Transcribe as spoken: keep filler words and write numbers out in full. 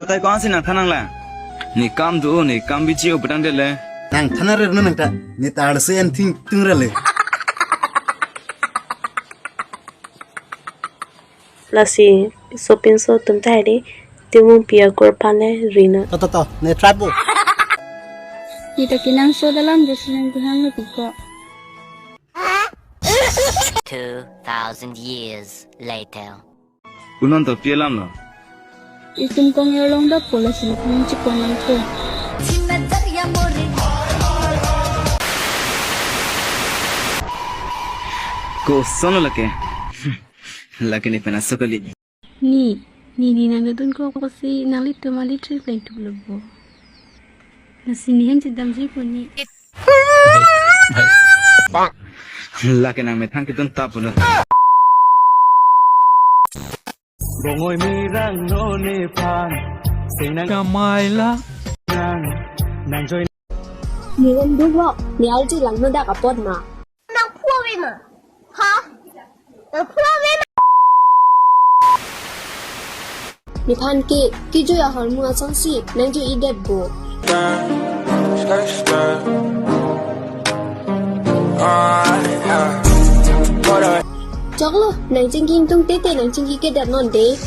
Tai ko-ansi nangthan nanglang? Ne kam do, ne kam biji o petang dele. Nangthan arer no nangta. Ne tar se an thing tung rale. Lasi sopinso atum ta hedi, Timungpi akur aphan le rino. To, to, to, ne try po. Kita kinang so dalam dosi nang kehang le piko. Two thousand years later. Punon to pi alam lo? Itum kong erlong da pola sini kong chikon lang ko. Koson lo lake. Lake ne pena sokali. Ni, ni, ni nangdodun ko kosi nanglitum ali threng pleng tup lo bo. Lasi ne hem chedamji po ni. Lake nangmethang kedun ta pulo. Bongoi mirang no nephan. Sing nang kamaila. Nang, nang join. Ni wan dubo, ni arjulang no dak apot ma. Nang phu ave ma? Ha? Nang phu ave ma? Nephan ke, kejui ahormu asonsi nangjuidet bo. Choklo, nangchingki ingtungtete nangchingki kedet non de.